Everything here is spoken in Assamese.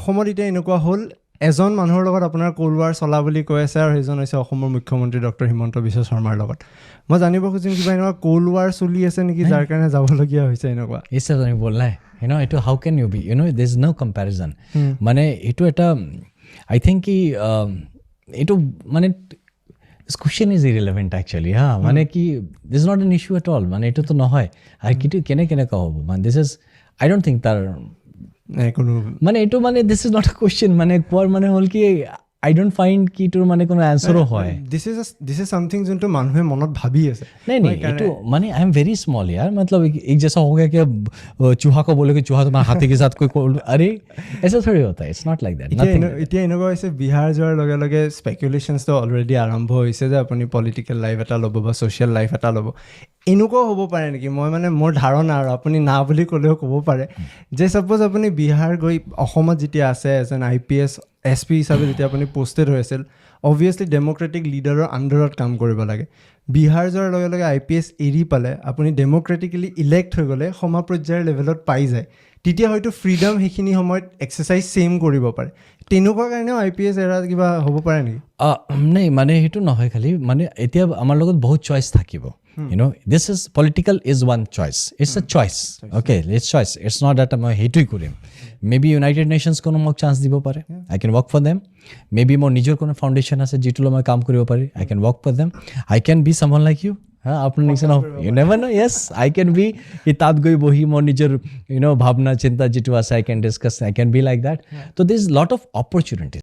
অসমত এতিয়া এনেকুৱা হ'ল, এজন মানুহৰ লগত আপোনাৰ ক'ল্ড ৱাৰ চলা বুলি কৈ আছে আৰু সেইজন হৈছে অসমৰ মুখ্যমন্ত্ৰী ডক্টৰ হিমন্ত বিশ্ব শৰ্মাৰ লগত। মই জানিব খুজিম, কিবা এনেকুৱা ক'ল্ড ৱাৰ চলি আছে নেকি, যাৰ কাৰণে যাবলগীয়া হৈছে এনেকুৱা? ये सब नहीं बोलना है you know এইটো, how can you be, there is no comparison. মানে এইটো এটা, আই থিংক কি এইটো মানে this question is irrelevant actually. হা, মানে কি, this not an issue at all. মানে এইটোতো নহয় আৰু কিন্তু কেনেকুৱা হ'ব? মানে this is, I don't think তাৰ কোনো মানে এইটো মানে this is not a question. মানে কোৱাৰ মানে হ'ল কি, আই don't find কি এইটোৰ মানে কোনো এনচাৰো হয়। This is something যোনটো মানুহে মনত ভাবি আছে। नहीं, ये तो माने I am very small यार। मतलब एक जैसा हो गया कि अब चूहा को बोले कि चूहा तुम्हारा हाथी के साथ कोई अरे, ऐसा थोड़ी होता है। It's not like that. এতিয়া এনেকুৱা হৈছে, বিহাৰ যোৱাৰ লগে লগে স্পেকুলেশ্যনছটো অলৰেডি আৰম্ভ হৈছে যে আপুনি পলিটিকেল লাইফ এটা ল'ব বা ছ'চিয়েল লাইফ এটা ল'ব। এনেকুৱাও হ'ব পাৰে নেকি? মই মানে মোৰ ধাৰণা আৰু আপুনি না বুলি ক'লেও ক'ব পাৰে যে ছাপ'জ আপুনি বিহাৰ গৈ অসমত যেতিয়া আছে, এজন আইপিএছ এছপি হিচাপে যেতিয়া আপুনি পষ্টেড হৈ আছিল, অভিয়াছলি ডেম'ক্ৰেটিক লিডাৰৰ আণ্ডাৰত কাম কৰিব লাগে। বিহাৰ যোৱাৰ লগে লগে আইপিএছ এৰি পালে আপুনি ডেম'ক্ৰেটিকেলি ইলেক্ট হৈ গ'লে সমপৰ্যায়ৰ লেভেলত পাই যায়, তেতিয়া হয়তো ফ্ৰীডম সেইখিনি সময়ত এক্সাৰচাইজ ছেইম কৰিব পাৰে। তেনেকুৱা কাৰণেও আইপিএছ এৰা কিবা হ'ব পাৰে নেকি? নাই, মানে সেইটো নহয়। খালি মানে এতিয়া আমাৰ লগত বহুত চইচ থাকিব। This is political is one choice. It's a choice, okay? It's choice. It's not that মই সেইটোৱেই কৰিম। মে বি ইউনাইটেড নেশ্যনছ কোনো মোক চান্স দিব পাৰে, I can work for them. Maybe মোৰ নিজৰ কোনো ফাউণ্ডেশ্যন আছে যিটোলৈ মই কাম কৰিব পাৰি, I can work for them. I can be someone like you. হা, আপোনাৰ নিচিনা, you never know. Yes, I can be কি তাত গৈ বহি মোৰ নিজৰ you know ভাৱনা চিন্তা যিটো আছে, I can discuss, I can be like that. তো this lot of opportunities.